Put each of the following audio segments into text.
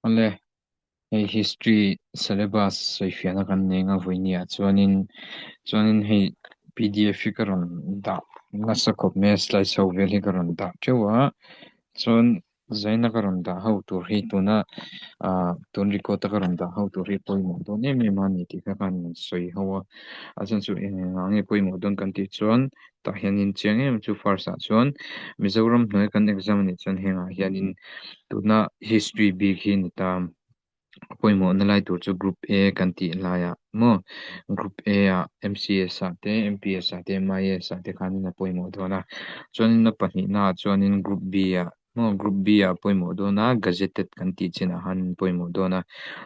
Awle, hei history syllabus sawifiahna kan nei anga vawinia chuanin chuanin hei pdf hi ka rawn dah nasa khawp mai a slide chho vel hi ka rawn dah teuh a chuan zaina ka rawn dah ho tur hi tuna ah tun record a ka rawn dah ho tur hi pawimawh dawn em em a ni tih kha khan an sawi ho a a chhan chu eng eng ah nge pawimawh dawn kan tih chuan tah hianin chiang em chu first ah chuan Mizoram hnuai kan exam anih chuan hengah hianin tuna history bik hi ni ta a pawimawhna lai tur chu group A kan tih laiah maw group A ah M_C_S ah te M_P_S ah te M_I_S ah te khanin a pawimawh dawn a chuanin a pahnihna ah chuanin group B ah maw group B ah a pawimawh dawn a gazetted kan tih chinah khan a pawimawh dawn a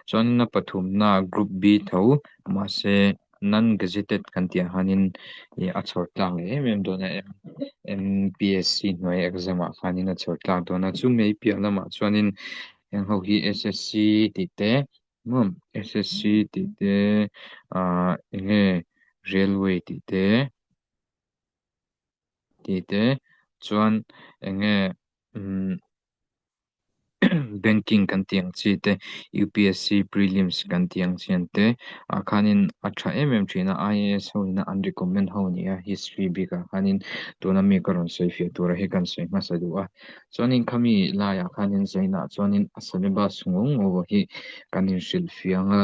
chuanin a pathumna ah group B tho mahse non gazetted kan tih ah khanin ih a chhawr tlak leh em em dawn a M_P_S_C hnuai exam ah khanin a chhawr tlak dawn a chumi piah lamah chuanin heng ho hi S_S_C tih te maw S_S_C tih te ah eng nge railway tih te tih te chuan eng nge umm banking kan tih ang chi te U_P_S_C prelims kan tih ang chian te ah khanin a tha em em thin a I_A_S ho ina an recommend ho a ni a history bikah khanin tuna mi ka rawn sawi fiah tura hi kan sawi hmasa duh a chuanin khami laiah khanin zainah chuanin a syllabus ngawng ngawh hi kan inhrilh fiang a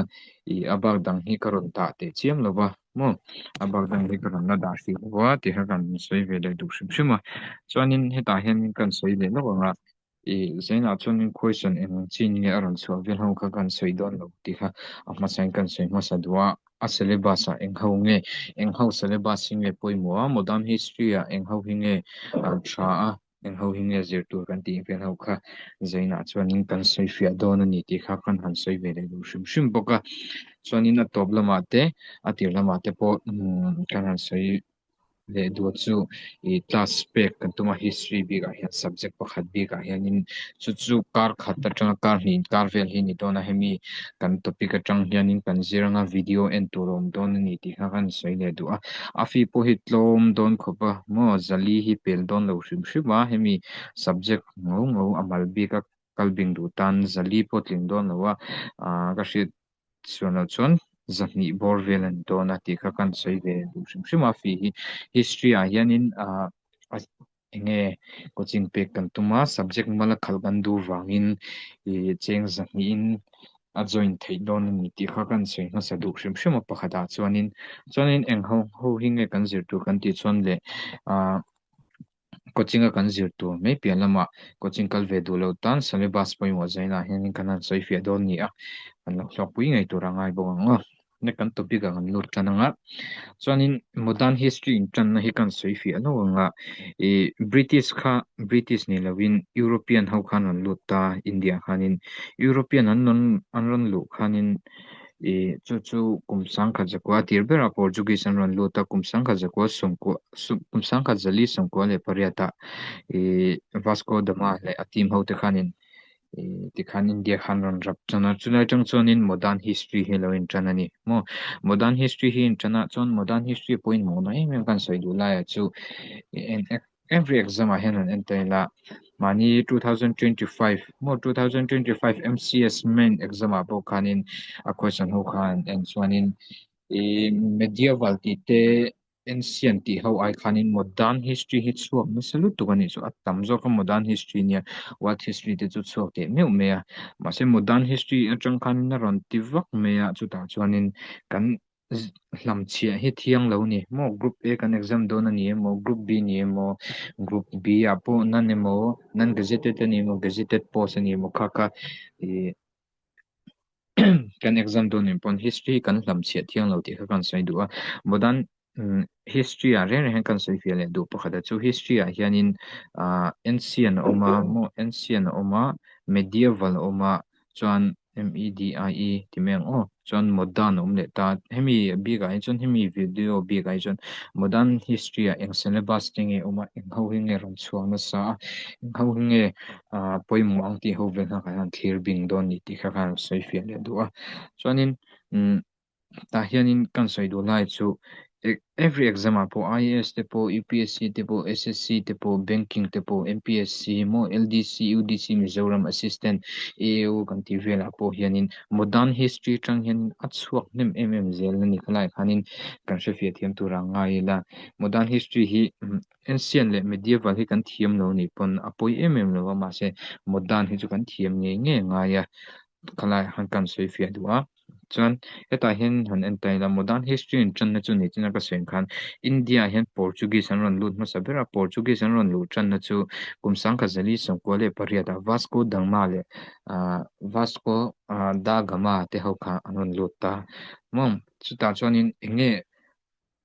ih a bak dang hi ka rawn dah teh chiam lo va. Maw a bak dang hi ka rawn la dah hrih lo a tih kha kan sawi ve leh duh hrim hrim a chuanin hetah hian kan sawi leh lawk ang a ih zainah chuanin question eng ang chin nge a rawn chhuah vel ho kha kan sawi dawn lo tih kha a hmasain kan sawi hmasa duh a a syllabus ah eng ho nge eng ho syllabus hi nge pawimawh a modern history ah eng ho hi nge a tha a. Eng ho hi nge zir tur kan tih vel ho kha zainah chuanin kan sawi fiah dawn a ni tih kha kan han sawi ve leh duh hrim hrim bawk a. Chuanin a tawp lamah te a tir lamah te pawh kan han sawi leh duh chu ih class pek kan tum a history bikah hian subject pakhat bikah hianin chu chu kar khat atanga kar hnih inkar vel hi a ni dawn a hemi kan topic atang hianin kan zir anga video en tur a awm dawn a ni tih kha kan sawi leh duh a. A fee pawh hi tlawm dawn khawp a maw zali hi pel dawn lo hrim hrim a hemi subject ngo ngo a mal bik a kal bing duh tan zali pawh tling dawn lo a ah ka hriat chuan loh chuan zahnih bawr vel a ni dawn a tih kha kan sawi ve duh hrim hrim a fee hi history ah hianin ah Eng nge coaching pek kan tum a, subject mala khalh kan duh vangin ih cheng zahnihin a join theih dawn a ni tih kha kan sawi hmasa duh hrim hrim a pakhatah chuanin chuanin eng ho ho hi nge kan zir tur kan tih chuan leh ah coaching a kan zir tur mai piah lamah coaching kal ve duh loh tan syllabus pawimawh zainah hianin kan han sawi fiah dawn a ni a, kan lo hlawkpui ngei tur a ngai bawk ang aw. Na kan topic ah kan lut tan anga chuanin modern history in tanna hi kan sawi fiah lo anga ih British kha British ni lovin European ho khan an lut ta India ah khanin European an rawn an rawn luh khanin ih chu chu kum sangkhat zakua a tir berah Portuguese an rawn lut a kum sangkhat zakua sawmkua kum sangkhat zali sawmkua leh pariat ah ih Vasco da Gama leh a team ho te khanin Ih tikhan India khan rawn rap tan a chulai atang chuanin modern history hi a lo intan a ni maw modern history hi intan ah chuan modern history pawimawh na em em kan sawi duh laiah chu every exam ah hian an enter ila mahni 2025 maw 2025 M_C_S main exam ah pawh khanin a question ho khan en chuanin ih medieval tih te Ancient tih ho ai khanin modern history hi chhuak nasa lutuk a nih chu a tam zawk a modern history nia world history te chu chhuak teh meuh mai a mahse modern history atang khanin a rawn ti vak mai a chutah chuanin kan hlamchhiah hi thiang lo ni maw group A kan exam dawn a ni emaw group B ni emaw group B ah pawh nan emaw non gazetted a ni emaw gazetted post a ni emaw kha kha ih kan exam dawn nen pawn history kan hlam chhiah thiang lo tih kha kan sawi duh a modern history ah reng reng hian kan sawi fiah leh duh pakhat a chu history ah hianin ah ancient a awm a maw ancient a awm a medieval a awm a chuan M E D I E ti mai ang aw chuan modern a awm leh ta hemi bik ah hi chuan hemi video bik ah hi chuan modern history ah eng syllabus te nge awm a eng ho hi nge rawn chhuak nasa a eng ho hi nge ah pawimawh ang tih ho vel kha kan han thlir bing dawn ni tih kha kan sawi fiah leh duh a chuanin umm tah hianin kan sawi duh lai chu. Every exam ah pawh IAS te pawh, UPSC te pawh, SSC te pawh, Banking te pawh, MPSC maw, LDC, UDC, Mizoram Assistant, AAO kan tih velah pawh hianin modern history atang hianin a chhuak hnem em em zel a ni. Khalaiah khanin kan hrefiah thiam tur a ngai ila. Modern history hi ancient leh medieval hi kan thiam lo nih pawn a pawi em em lo a, mahse modern hi chu kan thiam ngei ngei a ngai a. Khalaiah khan kan sawifiah duh a. Chuan hetah hian han en ta ila modern history in tanna chu ni china ka sawi ang khan India ah hian Portuguese an rawn lut hmasa ber a, Portuguese an rawn luh tanna chu kum 1948 ah Vasco da Gama leh ah Vasco da Gama te ho kha an rawn lut ta maw chutah chuanin eng nge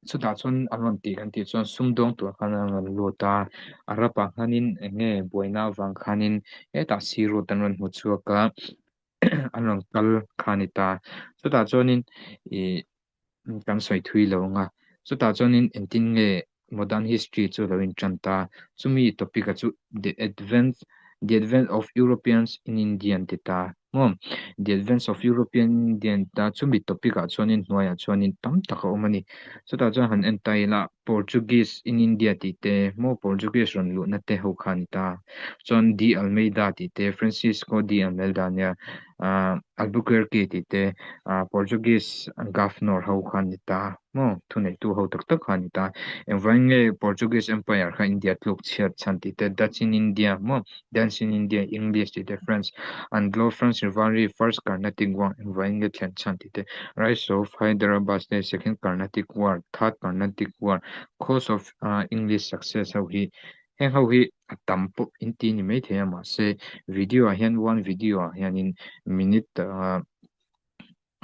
Chutah chuan an rawn tih kan tih chuan sumdawng tur khan an rawn lut a, Arab ah khanin eng nge buaina avang khanin hetah sea route an rawn hmu chhuak a, an rawn kal kha a ni ta. Chutah chuanin ih kan sawi thui lo ang a, chutah chuanin engtin nge modern history chu lo intan ta, chumi topic a chu the advent the advent of Europeans in India an ti ta. Maw? The Advance of European Indian ta chumi topic ah chuanin hnuaiah chuanin tam tak a awm a ni. Chutah chuan han en ta ila Portuguese in India tih te maw Portuguese rawn luhna te ho kha a ni ta. Chuan De Almeida tih te Francisco de Almeida nia ah Albuquerque tih te ah Portuguese Governor ho kha a ni ta maw thuneitu ho tak tak kha a ni ta. Engvangin nge Portuguese Empire kha India tluk chhiat chhan tih te Dutch in India maw Dance in India, English tih te, French, Anglo-French rivalry, First Carnatic War, engvangin nge thlen chhan tih te, Rise of Hyderabad te, Second Carnatic War, Third Carnatic War, Cause of English Success ho hi heng ho hi a tam pawh in ti ni maithei a mahse video ah hian one video ah hianin minute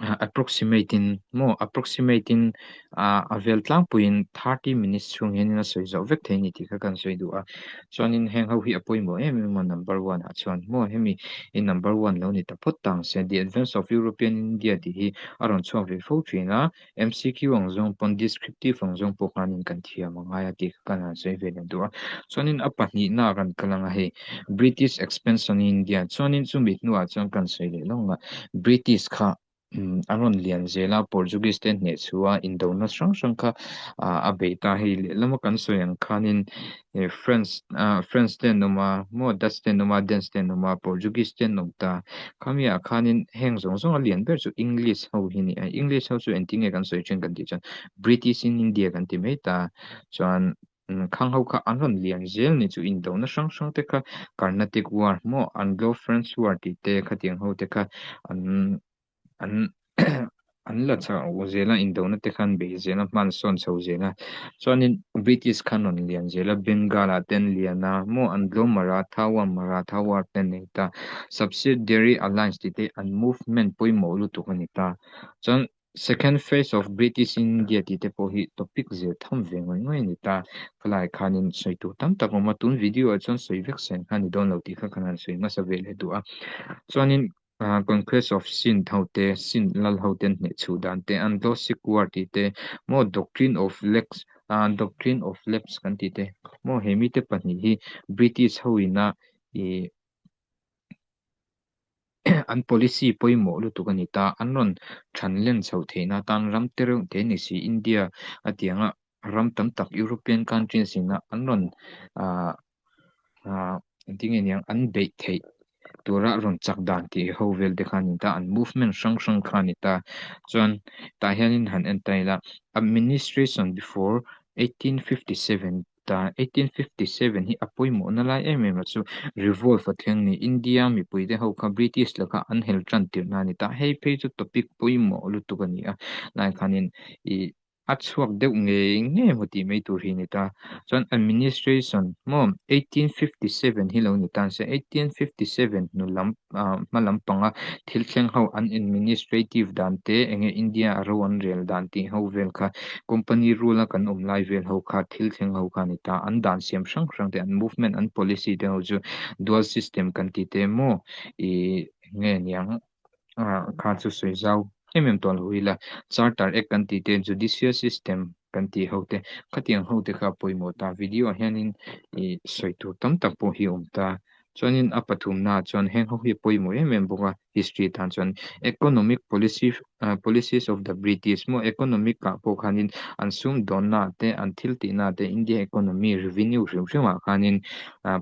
Approximate in maw approximate in a vel tlangpuiin 30 minutes chhung hianin a sawi zawh vek thei a ni tih kha kan sawi duh a. Chuanin heng ho hi a pawimawh em em a number one ah chuan maw hemi i number one lo ni ta phawt ta ang se. The Advance of European India tih hi a rawn chhuak ve fo thin a, MCQ ang zawng pawn descriptive ang zawng pawh khanin kan thiam a ngai a tih kha kan han sawi ve leh duh a. Chuanin a pahnihna kan kal ang a hei British expansion in India chuanin chumi hnuah chuan kan sawi leh lawng a, British kha an rawn lian zel a, Portuguese te hneh chhuah a indona hrang hrang kha a bei ta hei lehlama kan sawi ang khanin French French te an awm a maw Dutch te an awm a Dance te an awm a Portuguese te an awm ta khami ah khanin heng zawng zawng a lian ber chu English ho hi a ni a, English ho chu engtin nge kan sawi thin kan tih chuan British in India kan ti mai ta chuan Khang ho kha an rawn lian zel ni chu indona hrang hrang te kha Carnatic War maw Anglo-French War tih te khatiang ho te kha an an an la chho zel a indona te khan bei zel a hman sawn chho zel a chuanin British khan rawn lian zel a Bengal ah te an lian a maw Anglo Maratha War Maratha War te an nei ta Subsidiary Alliance tih te an movement pawimawh lutuk a ni ta chuan Second phase of British India tih te pawh hi topic zir tham ve ngawih ngawih a ni ta. Khalai khanin sawi tur tam tak a awm a, tun video ah chuan sawi vek sen kha a ni dawn lo tih kha kan han sawi hmasa ve leh duh a. Chuanin Conquest of Sindh ho te, Sindh lal ho ten hneh chhuh dan te, Anglo-Sikh War tih te, maw Doctrine of Lapse, Doctrine of Lapse kan tih te, maw he mite pahnih hi British ho ina ih An policy pawimawh lutuk a ni ta. An rawn than len chhoh theihna atan ram te reuh te ni si India a tianga ram tam tak European countries ina an rawn ah ah engtin nge niang an beih theih tura rawn chak dan tih ho vel te kha a ni ta. An movement hrang hrang kha a ni ta. Chuan tah hianin han en ta ila administration before 1857 Ta 1857 hi a pawimawhna lai em em a chu revolt a thleng ni. India mipuite ho kha British laka an hel tan tirhna a ni ta. Hei phei chu topic pawimawh lutuk a ni a. Lai khanin ih a chhuak deuh ngei ngei emaw tih mai tur hi a ni ta. Chuan administration maw 1857 hi lo ni tan se 1857 hnu lam ah hma lampanga thil thleng ho an administrative dan te enge India a ro an rel dan tih ho vel kha Company rule a kan awm lai vel ho kha thil thleng ho kha a ni ta. An dan siam hrang hrang te, an movement, an policy te ho chu dual system kan ti te maw ih nge niang ah kha chu sawi zau em em tawh lo ila. Charter Act kan ti te, judicial system kan tih ho te, khatiang ho te kha a pawimawh ta. Video ah hianin ih sawi tur tam tak pawh hi a awm ta. Chuanin a pathumnaah chuan heng ho hi a pawimawh em em bawk a, history tan chuan economic policy policies of the British maw economic ah pawh khanin an sumdawnna te an thil tihna te India economy revenue hrim hrim ah khanin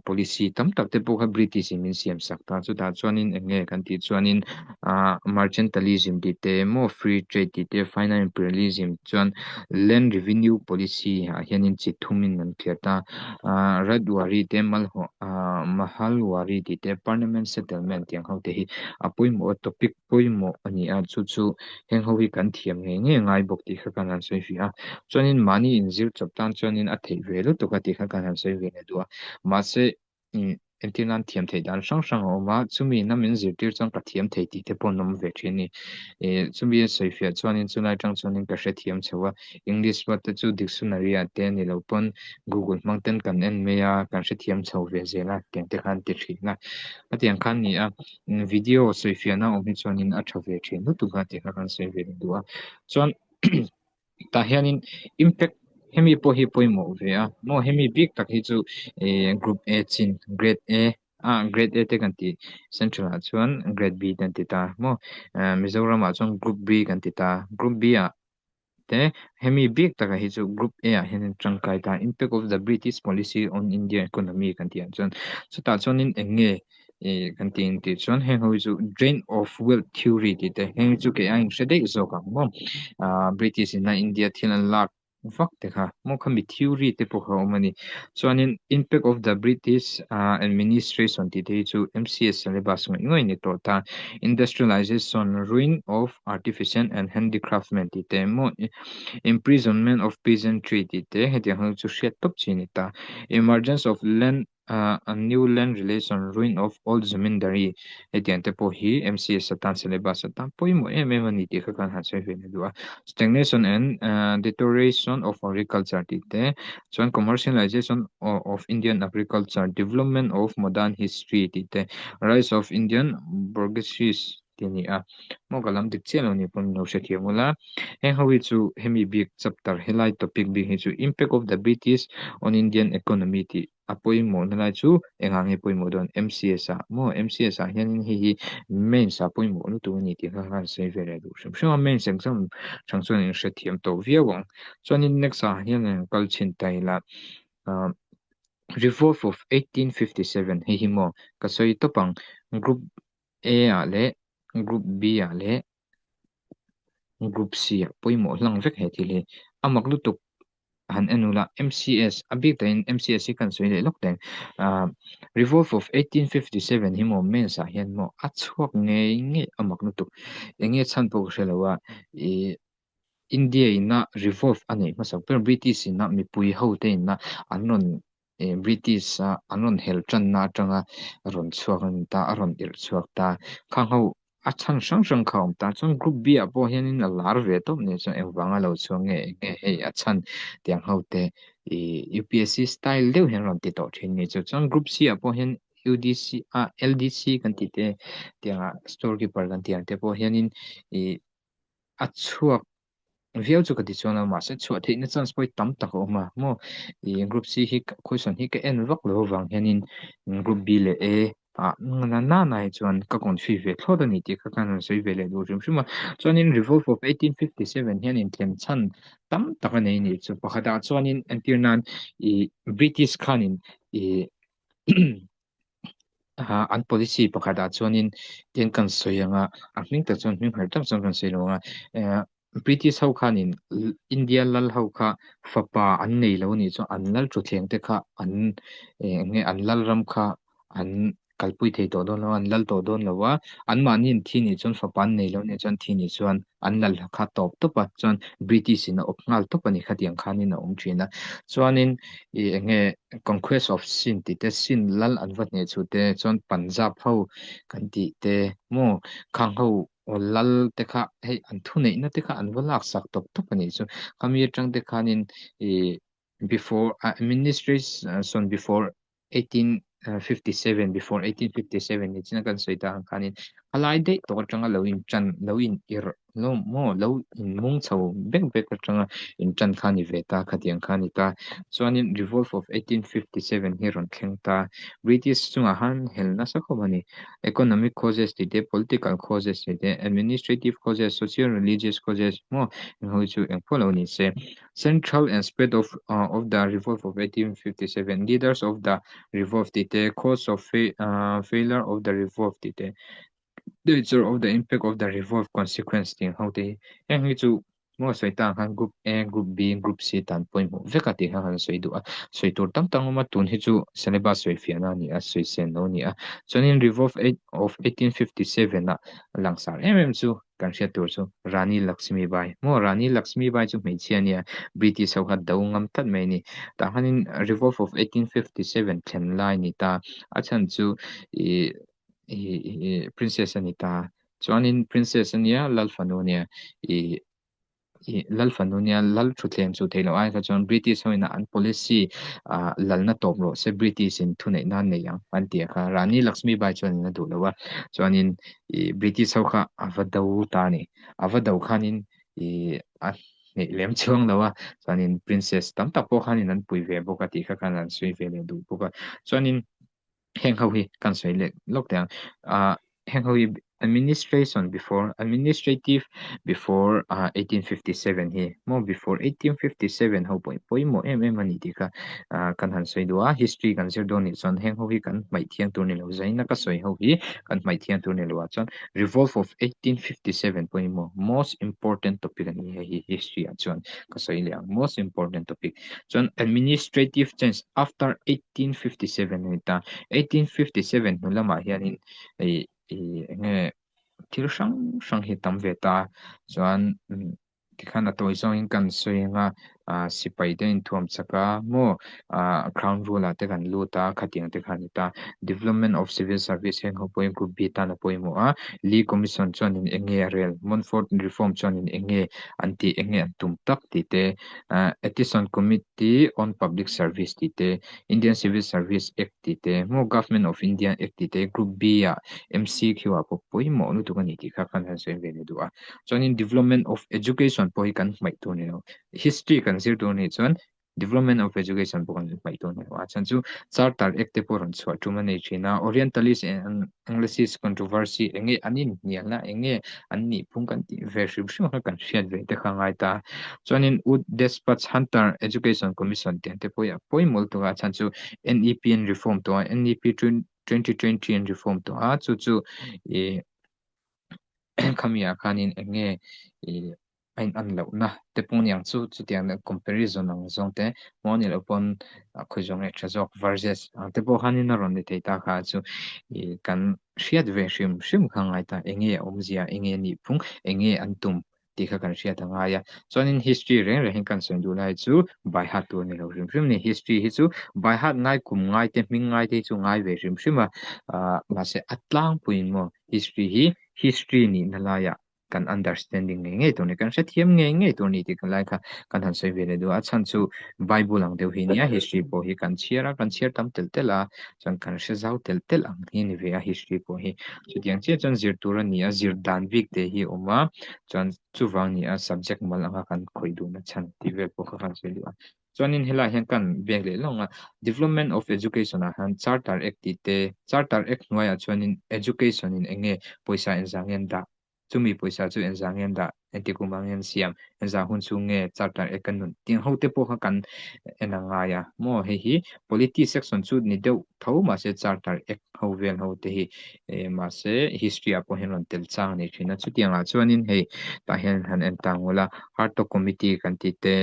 policy tam tak te pawh kha British in min siam sak ta chutah chuanin eng nge kan tih chuanin mercantilism tih te maw free trade tih te final imperialism chuan land revenue policy ah hianin chi thumin an thliar ta Ryotwari te Mahalwari tih te Parliament settlement tih ang ho te hi a pawimawh a topic pawimawh a ni a chu chu heng ho hi kan thiam ngei ngei ngai bawk tih kha kan han sawi ve a chuanin mahni inzir chawp tan chuanin a theih ve lutuk a tih kha kan han sawi ve leh duh a mahse entir nan thiam theih dan hrang hrang a awm a chumi ina min zirtir chuan ka thiam thei tih te pawh an awm ve thin a ni ih chumi a sawi fiah chuanin chulai atang chuanin ka hrethiam chho a English word te chu dictionary ah te a ni lo pawn Google hmang ten kan en mai a kan hrethiam chho ve zel a tiang te khan ti thin a hetiang khan ni a video sawi fiahna awm hi chuanin a tha ve thin lutuk a tih kha kan sawi ve duh a chuan tah hianin impact hemi pawh hi pawimawh ve a maw hemi bik tak hi chu ih group A chin grade A ah grade A te kan tih central ah chuan grade B te an ti ta maw Mizoram ah chuan group B kan ti ta group B ah te hemi bik takah hi chu group A ah hian an tangkai ta impact of the British policy on India economy kan tih ah chuan chutah chuanin eng nge ih kan tih ang tih chuan heng ho hi chu drain of wealth theory tih te heng hi chu kei aiin hre daih zawk ang maw ah British in a India thil an lak vak te kha maw khami theory te pawh kha a awm a ni chuanin impact of the British ah administration tih te hi chu M_C_S syllabus ngawih ngawih a ni tawh ta industrialization ruin of artificial and handicraftmen tih te maw imprisonment of peasantry tih te hetiang ho chu hriat tawp chi a ni ta emergence of land a new land relation ruin of old zamindari hetiang te pawh hi M_C_S atan syllabus atan pawimawh em em a ni tih kha kan han sawi ve na duh a stagnation and deterioration of agriculture tih te chuan commercialization of Indian agriculture development of modern history tih te rise of Indian bourgeoisie tih a ni a maw ka lam dik chiah lo ni pawn min lo hrethiam ula heng ho hi chu hemi bik chapter helai topic bik hi chu impact of the British on Indian economy tih a pawimawhna lai chu engah nge pawimawh dawn M_C_S ah maw M_C_S ah hianin hei hi mains ah pawimawh lutuk a ni tih kha khan sawi ve leh duh hrim hrim a mains exam chang chuan in hrethiam tawh viau ang chuanin next ah hian an kal chhin ta ila ah revolve of 1857 hei hi maw ka sawi tawp ang group A ah leh group B ah leh group C ah pawimawh hlang vek he thil hi a mak lutuk han en ula M_C_S a bik takin M_C_S hi kan sawi leh lawk teng ah revolve of 1857 hi maw mains ah hian maw a chhuak ngei ngei a mak lutuk eng nge chhan pawh ka hre lo a ih India ina revolve a neih hmasak ber British ina mipui ho te ina an rawn ih British a an rawn hel tanna atanga rawn chhuak a ni ta a rawn irh chhuak ta khang ho a chhan hrang hrang kha a awm ta chuan group B ah pawh hianin a lar ve tawp nia chuan engvanga lo chhuak nge eng nge hei a chhan tiang ho te ih U_P_S_C style deuh hian rawn ti tawh thin a ni chu chuan group C ah pawh hian U_D_C ah L_D_C kan tih te tiangah store keeper kan tih ang te pawh hianin ih a chhuak viau chu ka ti chuan a mahse chhuah theihna chance pawh hi tam tak a awm a maw ih group C hi question hi ka en vak lo avang hianin group B leh A ah na na hi chuan ka confuse ve thlawt a ni tih kha khan rawn sawi ve leh duh hrim hrim a chuanin revolve of 1857 hian inthlem chhan tam tak a nei a nih chu pakhatah chuanin entir nan ih British khanin ih an policy pakhatah chuanin tiang kan sawi ang a a hming tak chuan hming harh tak chuan kan sawi lo ang a eh British ho khanin India lal ho kha fapa an nei lo anih chuan an lal thutthleng te kha an eh eng nge an lal ram kha an kalpui thei tawh dawn lo a an lal tawh dawn lo a anmahni an thi nih chuan fapa an nei lo anih chuan thi nih chuan an lal kha tawp tawp a chuan British in a awp nghal tawp a ni khatiang khanin a awm thin a chuanin ih eng nge conquest of Sindh tih te Sindh lal an va hneh chhuh te chuan Punjab ho kan tih te maw khang ho lal te kha hei an thuneihna te kha an va laksak tawp tawp a nih chu khami atang te khanin ih before administration before 1857 before 1857 ni china kan sawi ta ang khanin A lai daih tawh atanga lo in tan lo in irh lo maw lo in mung chho bek bek atanga in tan kha a ni ve ta khatiang kha a ni ta. Chuanin Revolt of 1857 hi rawn thleng ta. British chungah khan hel nasa khawp a ni. Economic causes tih te, political causes tih te, administrative causes, social religious causes maw eng ho hi chu eng pawh lo ni se. Central and spread of of the Revolt of 1857, leaders of the Revolt tih te, cause of failure of the Revolt tih te, nature of the impact of the Revolt, consequence tih ang ho te hi. Heng hi chu maw sawi ta ang khan Group A, Group B, Group C tan pawimawh vek a tih kha kan sawi duh a. Sawi tur tam tak awm a, tun hi chu syllabus sawi fiahna a ni a, sawi sen lo a ni a. Chuanin Revolt of 1857 ah langsar em em chu Kan hriat tur chu Rani Lakshmi Bai. Maw Rani Lakshmi Bai chu hmeichhia nia British ho kha do ngam tlat mai a ni. Tah khanin Revolt of 1857 thlen lai a ni ta. A chhan chu ih ih princess a ni ta. Chuanin princess a nia Lal fanu a nia ih ih Lal fanu nia Lal thutthleng chu theih loh ai kha chuan British ho ina an policy ah lalna tawp rawh se British in thuneihna an nei ang an tih kha Rani Lakshmi Bai chuan a duh lo a. Chuanin ih British ho kha a va do ta a ni. A va do khanin ih a hneih lem chuang lo a, chuanin princess tam tak pawh khanin an pui ve bawk a tih kha khan an sawi ve leh duh bawk a. Chuanin heng ho hi kan sawi leh lawk teh ang. Ah heng ho hi administration before administrative before ah 1857 hi maw before 1857 ho pawh hi pawimawh em em a ni tih kha ah kan han sawi duh a. History kan zir dawn nih chuan heng ho hi kan hmaih thiang tur ni lo zaina ka sawi ho hi kan hmaih thiang tur ni lo ah chuan Revolt of 1857 pawimawh most important topic a ni hei hi history ah chuan ka sawi leh ang most important topic chuan administrative change after 1857 a ni ta 1857 hnu lamah hianin ih ih eng nge thil hrang hrang hi tam ve ta chuan Tikhan a tawi zawngin kan sawi ang a, ah sipai te inthuam chak a maw ah crown rule ah te kan lut a khatiang te kha a ni ta. Development of civil service heng ho pawhin group B tan a pawimawh a, Lee Commission chuanin eng nge a rel, Montfort Reform chuanin eng nge an tih eng nge an tum tak tih te, ah Aitchison Committee on Public Service tih te, Indian Civil Service Act tih te, maw Government of India Act tih te group B ah MCQ ah pawh pawimawh lutuk a ni tih kha kan han sawi ve leh duh a. Chuanin development of education pawh hi kan hmaih tur ni lo. History kan zir tur nih chuan development of education pawh kan hmaih tur ni lo. A chhan chu Charter Act te pawh rawn chhuah tum a nei thin a, Orientalist and Anglicist controversy eng nge an inhnialna eng nge an nih phung kan tih ve hrim hrim kha kan hriat ve te kha a ngai ta. Chuanin Wood Despatch Hunter Education Commission tih ang te pawh hi a pawimawh lutuk a, a chhan chu NEP an reform tawh a, NEP 2020 an reform tawh a, chu chu ih Khami ah khanin eng nge ih a in an lohna te pawh aniang chu chutiang comparison ang zawng te maw anih loh pawn khawi zawng nge tha zawk versus ang te pawh khanin a rawn ni thei ta kha chu ih kan hriat ve hrim hrim kha a ngai ta eng nge a awmzia eng nge a nih phung eng nge an tum tih kha kan hriat a ngai a chuanin history reng reng hi kan sawi duh lai chu by heart tur a ni lo hrim hrim a ni history hi chu by heart ngai kum ngai te hming ngai te hi chu ngai ve hrim hrim a ah mahse a tlangpuiin maw history hi history nihna laiah kan understanding ngei ngei tur a ni kan hrethiam ngei ngei tur a ni tih lai kha kan han sawi ve leh duh a a chhan chu bible ang deuh hi nia history pawh hi kan chhiar a kan chhiar tam telh telh a chuan kan hre zau telh telh ang hi a ni ve a history pawh hi chutiang chiah chuan zir tur a ni a zir dan bik te hi a awm a chuan chuvang ni a subject mal anga kan khawih duhna chhan tih vel pawh kha kan sawi duh a chuanin helaiah hian kan bek leh lawng a development of education ah hian charter act tih te charter act hnuaiah chuanin education in eng nge pawisa engzah nge an dah chumi pawisa chu engzah nge an dah engti kum ah nge an siam engzah hun chhung nge charter act kan nun tih ang ho te pawh kha kan en a ngai a maw hei hi polity section chu ni deuh tho mahse charter act ho vel ho te hi eh mahse history ah pawh hian rawn tel chang a ni thin a chutiang ah chuanin hei tah hian han en ta ngul a Hartog committee kan tih te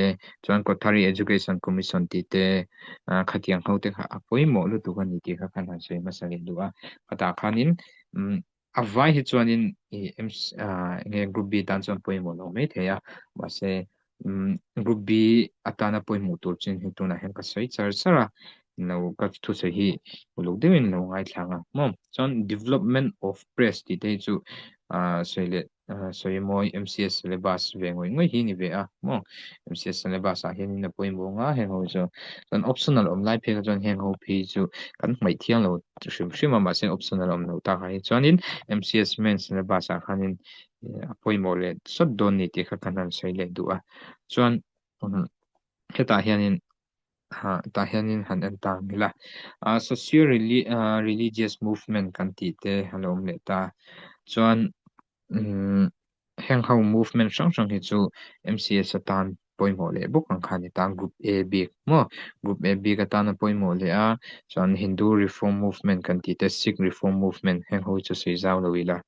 chuan Kothari Education Commission tih te ah khatiang ho te kha a pawimawh lutuk a ni tih kha khan han sawi hmasa leh duh a khatah khanin umm a vai hi chuanin ih ah eng nge group B tan chuan pawimawh lo mai thei a mahse umm group B atana pawimawh tur chin hi tunah hian ka sawi char char a lo ka thusawi hi uluk deuhin lo ngaithla ang a maw chuan development of press tih te hi chu ah sawi leh. Sawi mawi MCS syllabus ve ngawih ngawih hi ni ve a maw MCS syllabus ah hianin a pawimawh nga heng ho chu chuan optional awm lai phei kha chuan heng ho phei chu kan hmaih thiang lo hrim hrim a mahse optional awm loh takah hi chuanin MCS main syllabus ah khanin a pawimawh leh sawt dawn ni tih kha kan han sawi leh duh a chuan hetah hianin tah hianin han en ta ang ila socio religious movement kan tih te a lo awm leh ta chuan heng ho movement hrang hrang hi chu M_C_S atan pawimawh leh bawk ang kha a ni ta group A bik maw group A bik atana pawimawh leh a chuan Hindu reform movement kan tih te Sikh reform movement heng ho hi chu sawi zau lo ila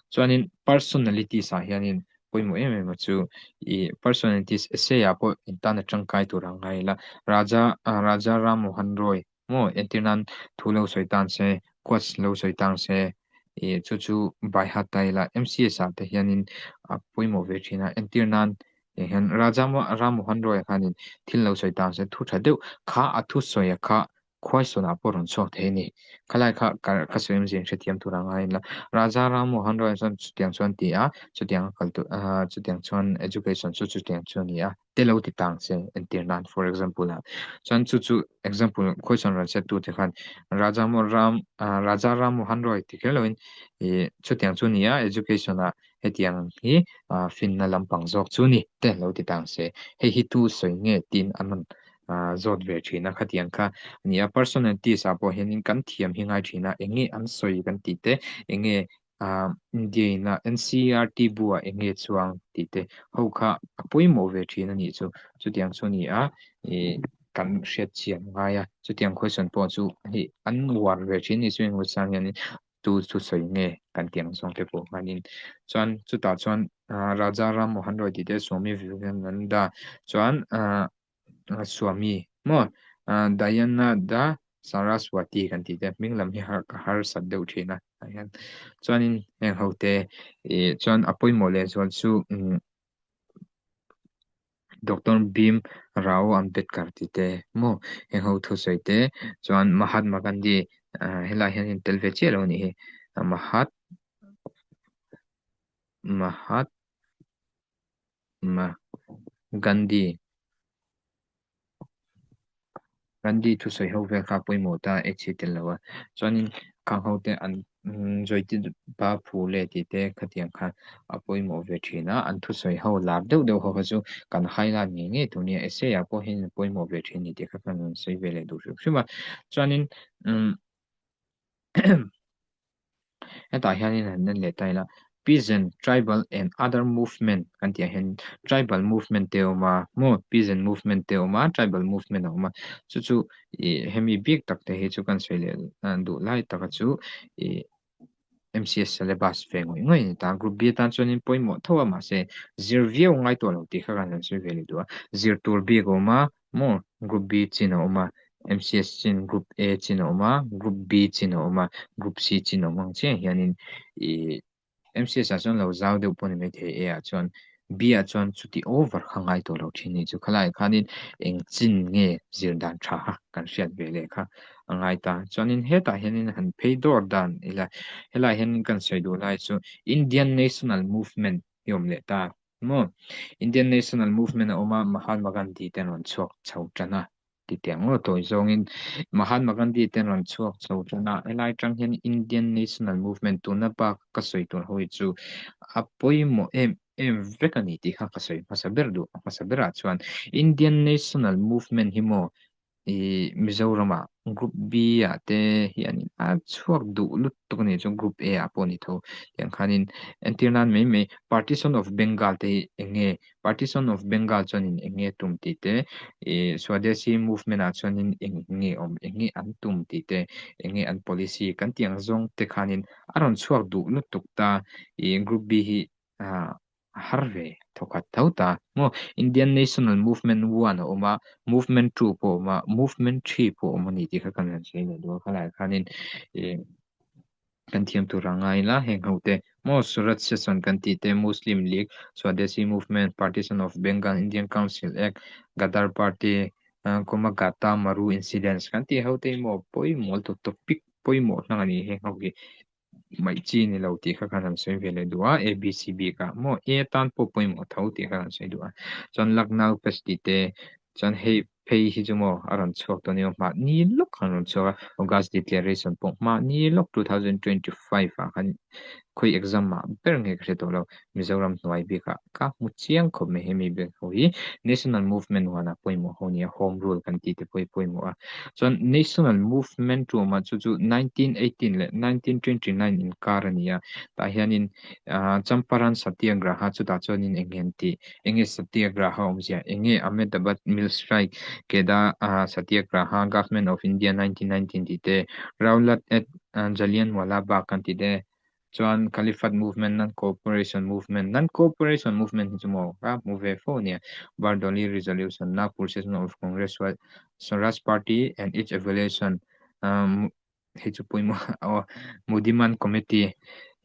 chuanin personalities ah hianin pawimawh em em a chu ih personalities essay ah pawh intan a tangkai tur ang ngai ila Raja Raja Ram Mohan Roy maw entir nan thu lo sawi tan se quotes lo sawi tang se ih chu chu by heart ta ila M_C_S ah te hianin a pawimawh ve thin a entir nan eh hian Raja Ram Mohan Roy ah khanin thil lo sawi tang se thu tha deuh kha a thusawi a kha Khuaisawnah pawh rawn chhuak thei a ni. Khalai kha ka sawi awmzia in hrethiam tur a ngai la. Raja Ram Mohan Roy chuan chutiang chuan ti a, chutiang a kal tur chutiang chuan education chu chutiang chu a ni a, te lo ti tang che entir nan for example ah chuan chu chu example khuaisawn rawn set tu te khan Raja Ram Raja Ram Mohan Roy ti kher loin ih chutiang chu a ni a education ah hetiang hi finna lampang zawk chu ni te lo ti tang se. Hei hi tu sawi nge tiin an rawn zawt ve thin a khatiang kha a ni a personalities ah pawh hianin kan thiam hi ngai thin a eng nge an sawi kan tih te eng nge India in a N_C_E_R_T bu ah eng nge chuang tih te ho kha a pawimawh ve thin a nih chu chutiang chu a ni a ih kan hriat chian ngai a chutiang question pawh chu hei an uar ve thin a ni chu engemaw chang hianin tu chu sawi nge kan tih ang zawng te pawh hmanin chuan chutah chuan Raja Ram Mohan Roy tih te Swami Vivekananda chuan Swami maw Dayananda Saraswati kan tih te hming lam hi ka harsat deuh thin a tah hian chuanin heng ho te ih chuan a pawimawh leh zual chu Doctor Bhim Rao Ambedkar tih te maw heng ho thusawi te chuan Mahatma Gandhi helaiah hian in tel ve chiah lo a nih hi Mahat Mahatma Gandhi. Gandhi thusawi ho vel kha pawimawh ta H hi tel lo a, chuanin khang ho te an Jyotiba Phule tih te khatiang khan a pawimawh ve thin a, an thusawi ho lar deuh deuh ho kha chu kan highlight ngei ngei tur nia, essay ah pawh hian pawimawh ve thin a ni tih kha kan rawn sawi ve leh duh hrim hrim a, chuanin umm Hetah hianin han en leh ta ila Peasant, Tribal and other movement kan tih ah hian Tribal movement te a awm a maw Peasant movement te a awm a Tribal movement a awm a chu chu ih hemi bik tak te hi chu kan sawi leh duh lai taka chu ih M_C_S syllabus ve ngawih ngawih a ni ta Group B atan chuanin pawimawh tho a mahse zir viau ngai tawh lo tih kha kan han sawi ve leh duh a zir tur bik a awm a Maw? Group B chin a awm a, MCS chin Group A chin a awm a, Group B chin a awm a, Group C chin a awm ang chiah hianin ih MCS ah chuan lo zau deuh pawh ni maithei A ah chuan B ah chuan chuti over kha ngai tawh lo thin ni chu khalaiah khanin eng chin nge zir dan tha kha kan hriat ve leh kha a ngai ta. Chuanin hetah hianin han phei dawr dan ila helaiah hianin kan sawi duh lai chu Indian National Movement hi awm leh ta. Maw? Indian National Movement a awm a, Mahatma Gandhi te an rawn chhuak chho tan a, ti teh ang aw tawi zawngin Mahatma Gandhi te an rawn chhuak chho tan a, helai atang hian Indian National Movement tuna bak ka sawi tur ho hi chu a pawimawh em em vek a ni tih kha ka sawi hmasa ber duh a hmasa berah chuan Indian National Movement hi maw Ih Mizoramah Group B ah te hianin a chhuak duh lutuk a nih chuan Group A ah pawh a ni tho. Tiang khanin entir nan mai mai Partition of Bengal te hi eng nge Partition of Bengal chuanin eng nge tum tih te ih Swadeshi movement ah chuanin eng nge awm eng nge an tum tih te eng nge an policy kan tih ang zawng te khanin a rawn chhuak duh lutuk ta ih Group B hi ah a har ve thawkhat tho ta maw Indian National Movement 1 a awm a Movement 2 pawh a awm a Movement 3 pawh a awm a ni tih kha kan han sawi leh duh a khalaiah khanin ih kan thiam tur a ngai ila heng ho te maw Surat Session kan tih te Muslim League Swadeshi Movement Partition of Bengal Indian Council Act Ghadar Party Komagata Maru Incidents kan tih ho te hi maw pawimawh lutuk topic pawimawh hnang a ni heng ho hi. Hmaih chi ni lo tih kha khan an sawi ve leh duh a, ABC bikah maw A tan pawh pawimawh tho tih kha an sawi duh a. Chuan Lucknow Pest tih te chuan hei phei hi chu maw a rawn chhuak tawh nia mahni lawk khan a rawn chhuak a, August Declaration pawh mahni lawk 2025 ah khan khawi exam ah ber nge ka hre tawh lo Mizoram hnuai bikah ka hmu chiang khawp mai hemi bik ho hi National Movement huanah pawimawh ho nia Home Rule kan tih te pawh hi pawimawh a. Chuan National Movement tumah chu chu 1918 leh 1929 inkar a ni a, tah hianin Champaran Satyagraha chutah chuanin eng nge an tih? Enge Satyagraha awmzia? Enge Ahmedabad Mill Strike, Kheda Satyagraha, Government of India 1919 tih te, Rowlatt Act, Jallianwala Bagh kan tih te, Chuan Caliphate movement, non-cooperation movement, non-cooperation movement hi chu maw ka hmu ve fo nia. Bardoli resolution, Nagpur session of Congress Swaraj party and its evaluation um hei chu pawimawh aw Mudiman committee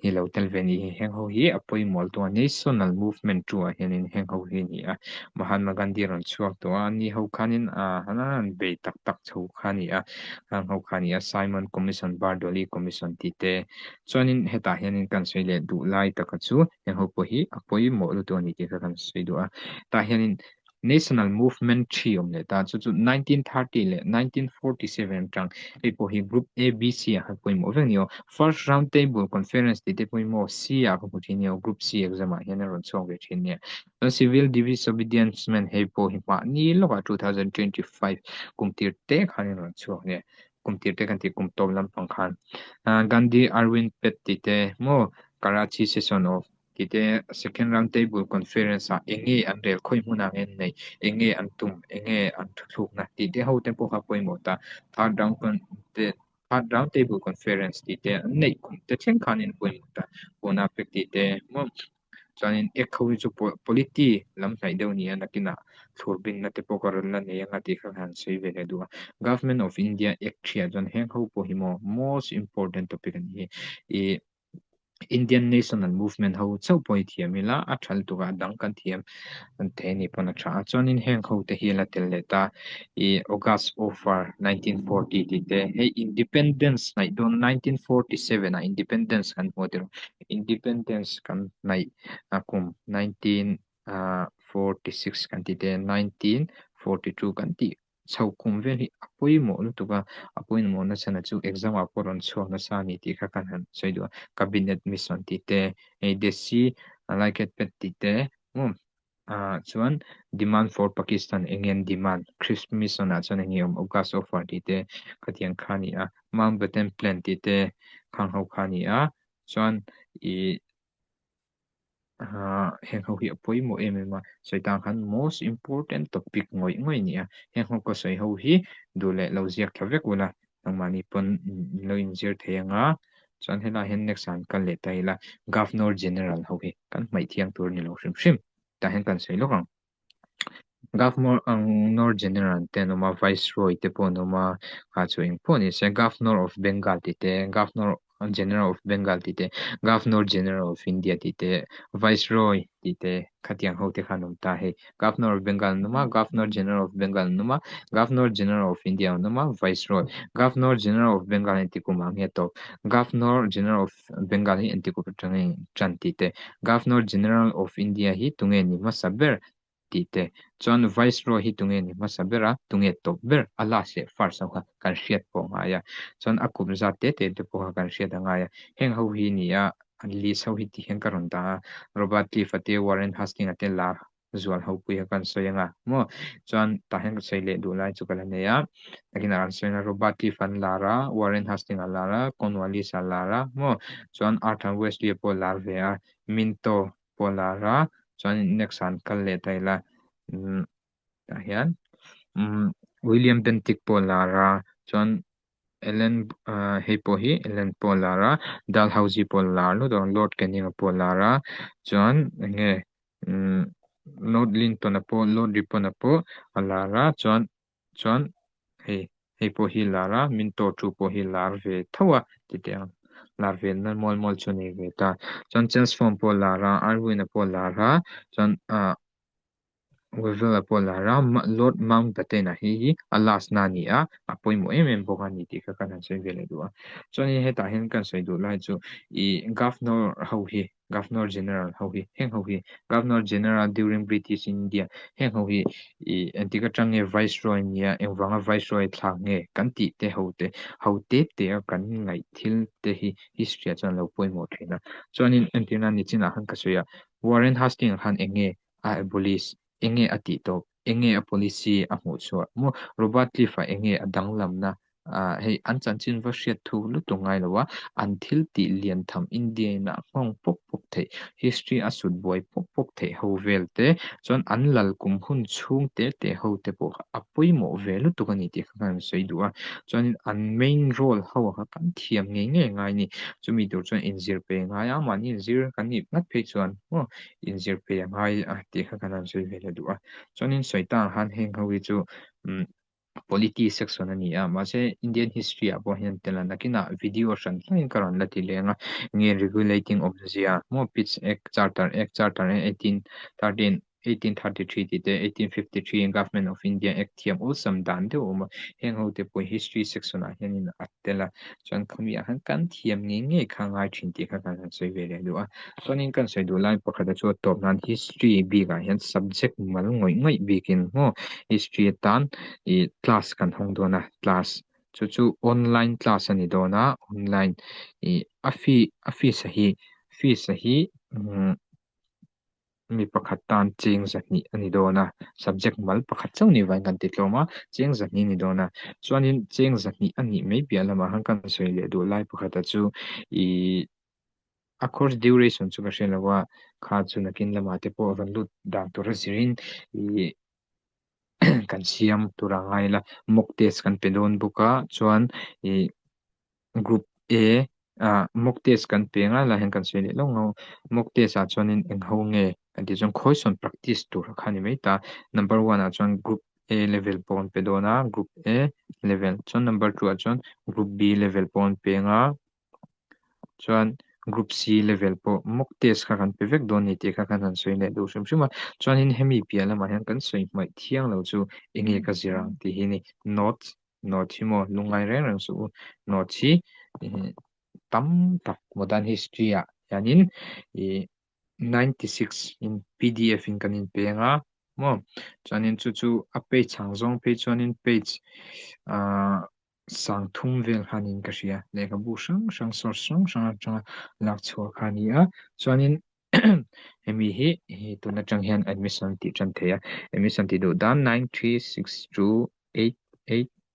hi lo tel ve ni hi heng ho hi a pawimawh tawh a national movement tu ah hianin heng ho hi a ni a Mahatma Gandhi rawn chhuak tawh a ani ho khanin ah an bei tak tak chho kha a ni a heng ho kha a ni a Simon Commission Bardoli Commission tih te Chuanin hetah hianin kan sawi leh duh lai taka chu heng ho pawh hi a pawimawh lutuk a ni tih kha kan sawi duh a. Tah hianin National Movement thi awm leh ta chu chu 1930 leh 1947 atang hei pawh hi Group A, B, C ah khan pawimawh vek a ni aw. First Round Table Conference tih te pawh hi maw C ah ka hmu thin a ni aw, Group C exam ah hian a rawn chhuak ve thin a nia. Chuan Civil Disobedience Movement hei pawh hi mahni lawkah 2025 kum tir te khan a rawn chhuak a nia. Kum tir te kan tih kum tawp lampang khan Gandhi Irwin Pact tih te maw Karachi Session of tih te Second Round Table Conference ah eng nge an rel khawi hmunah nge an neih eng nge an tum eng nge an thuthlukna tih te ho te pawh kha pawimawh ta Third Round te Third Round Table Conference tih te an neih kum te thleng khanin pawimawh ta Pune Pact tih te maw Chuanin ek ho hi chu polity lam hnaih deuh nia nakinah thlur binna te pawh ka rawn la nei anga tih kha ka han sawi ve leh duh a. Government of India Act thiah chuan heng ho pawh hi maw most important topic a ni hi. Ih Indian National Movement ho chauh pawh hi thiam ila a tha lutuk a, a dang kan thiam thei a nih pawn a tha a. Chuanin heng ho te hi a la tel leh ta ih August Offer 1940 tih te hei Independence hnaih dawn 1947 ah Independence kan hmu a tirh. Independence kan hnaih kum 1946 kan tih te 1942 kan tih chho kum vel hi a pawimawh lutuk a, a pawimawh nachhan chu exam ah pawh rawn chhuak nasa a ni tih kha kan han sawi duh a, Cabinet Mission tih te, hei Desi Laikhet Pet tih te ah chuan Demand for Pakistan eng nge an demand, Cripps Mission ah chuan eng nge awm, August Offer tih te khatiang kha a ni a, Mountbatten Plan tih te khang ho kha a ni a, chuan ih ah heng ho hi a pawimawh em em a sawi tan khan most important topic ngawih ngawih a ni a heng ho ka sawi ho hi duh leh lo ziak tha vek ula nangmahni pawn in lo inzir thei anga chuan helaiah hian next ah an kal leh ta ila governor general ho hi kan hmaih thiang tur a ni lo hrim hrim tah hian kan sawi lawk ang. Governor General te an awm a, Viceroy te pawh an awm a, kha chu eng pawh ni se Governor of Bengal tih te, Governor General of Bengal tih te, Governor General of India tih te, Viceroy tih te khatiang ho te kha an awm ta hei. Governor of Bengal an awm a, Governor General of Bengal an awm a, Governor General of India an awm a, Viceroy. Governor General of Bengal hi engti kum ah nge tawp? Governor General of Bengal hi engti kum atanga tan tih te, Governor General of India hi tunge ni hmasa ber tih te, chuan Viceroy hi tunge ni hmasa ber a, tunge tawp ber a last leh first ho kha kan hriat pawh a ngai a, chuan a kum zat te te te pawh kha kan hriat a ngai a, heng ho hi ni a list ho hi ti hian ka rawn dah a, Robert Cliff a te, Warren Hastings a te lar zual ho pui kha kan sawi anga maw chuan tah hian ka sawi leh duh lai chu ka la nei a takin an sawi na Robert Cliff an lar a Warren Hastings a lar a Cornwallis a lar a maw chuan Arthur Wesley pawh lar ve a Minto pawh lar a chuan next ah an kal leh ta ila umm tah hian umm William Bentinck pawh lar a chuan Ellen hei pawh hi Ellen pawh a lar a Dalhousie pawh a lar lut a Lord Canning a pawh a lar a chuan eng nge umm Lord Linton a pawh Lord Ripon a pawh a lar a chuan chuan hei hei pawh hi a lar a Minto tu pawh hi a lar ve tho a ti teh ang lar ve na mual mual chu a nei ve ta chuan Chelmsford pawh a lar a Irwin a pawh a lar a chuan ah. Wavell-a pawh a lar a, Lord Mountbatten-a hi hi a last na a ni a, a pawimawh em em bawk a ni tih kha kan han sawi ve leh duh a. Chuanin hetah hian kan sawi duh lai chu ih Governor ho hi, Governor General ho hi, heng ho hi, Governor General during British India, heng ho hi ih engtik atang nge Viceroy nia, engvanga Viceroy thlak nge kan tih te ho te, ho tep teh a kan ngaih thil te hi history ah chuan a lo pawimawh thin a. Chuanin entirna nichinah khan ka sawi a, Warren Hastings-a khan eng nge a abolish, enge a tih tawp, enge a policy a hmuh chhuah maw, Robert Cliff-a enge a danglamna ah hei an chanchin va hriat thu lutuk ngai lo a, an thil tih lian tham India in a nghawng pawp pawp theih, history a sut buai pawp pawp theih ho vel te chuan an lal kum hun chhung te te ho te pawh kha a pawimawh ve lutuk a ni tih kha kan sawi duh a, chuanin an main role ho kha kan thiam ngei ngei ngai a ni, chumi tur chuan inzir pe ngai a, mahni inzir kan nih ngat phei chuan maw. inzir pe a ngai a tih kha kan han sawi ve leh duh a. Chuanin sawi ta ang khan heng ho hi chu umm polity section a ni a, mahse Indian history ah pawh hian tel a nakinah video hran hlangin ka rawn la ti leng a, nge regulating awmzia maw Pitt's Act, Charter Act, Charter Act 1813, 1833 tih te, 1853 Government of India Act thiam awlsam dan deuh a awm a, heng ho te pawh history section ah hianin a tel a, chuan khami ah khan kan thiam ngei ngei kha ngai thin tih kha kan han sawi ve leh duh a. Chuanin kan sawi duh lai pakhat a chu a tawp nan history bik ah hian subject mal ngawih ngawih bikin maw history atan ih class kan hawng dawn a, class chu chu online class a ni dawn a, online ih a fee a fees a hi fees a hi umm. Mi pakhat tan cheng zahnih a ni dawn a, subject mal pakhat chauh ni vangin kan ti tlawm a, cheng zahnih a ni dawn a. Chuanin cheng zahnih a nih mai piah lamah khan kan sawi leh duh lai pakhata chu ih a course duration chu ka hre lo a, kha chu nakin lamah te pawh rawn lut dan tur a zirin ih kan siam tur a ngai la, mock test kan pe dawn bawk a, chuan ih. Group A ah mock test kan pe ngai lai hian kan sawi leh lo ngau. Mock test ah chuanin eng ho nge kan tih chuan khawi sawn practice tur kha a ni mai ta. Number one ah chuan group A level pawh an pe dawn a, group A level. Chuan number two ah chuan group B level pawh an pe anga, chuan group C level pawh mock test kha kan pe vek dawn a ni tih kha kan han sawi leh duh hrim hrim a. Chuanin hemi piah lamah hian kan sawi hmaih thiang lo chu enge ka zir ang tih hi a ni. Notes Note hi maw lungngai reng reng suh u. Note hi tam tak modern history ah hianin ih 96 in pdf in kan inpeng a maw chuanin chu chu a page ang zawng phei chuanin page ah sang thum vel khanin ka hria lehkhabu hrang hrang source hrang hrang atanga lak chhuah kha a ni a chuanin hemi hi tun atang hian admission tih tan thei a admission tih duh dan 9362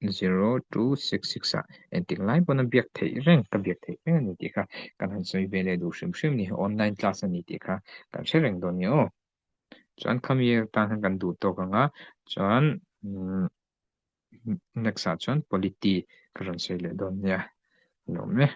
880266 ah engtik lai pawn a biak theih reng ka biak theih reng a ni tih kha kan han sawi ve leh duh hrim hrim a ni online class a ni tih kha kan hre reng dawn nia aw chuan khami atan khan kan duh tawk ang a chuan umm next ah chuan polity ka rawn sawi leh dawn nia a lawm e.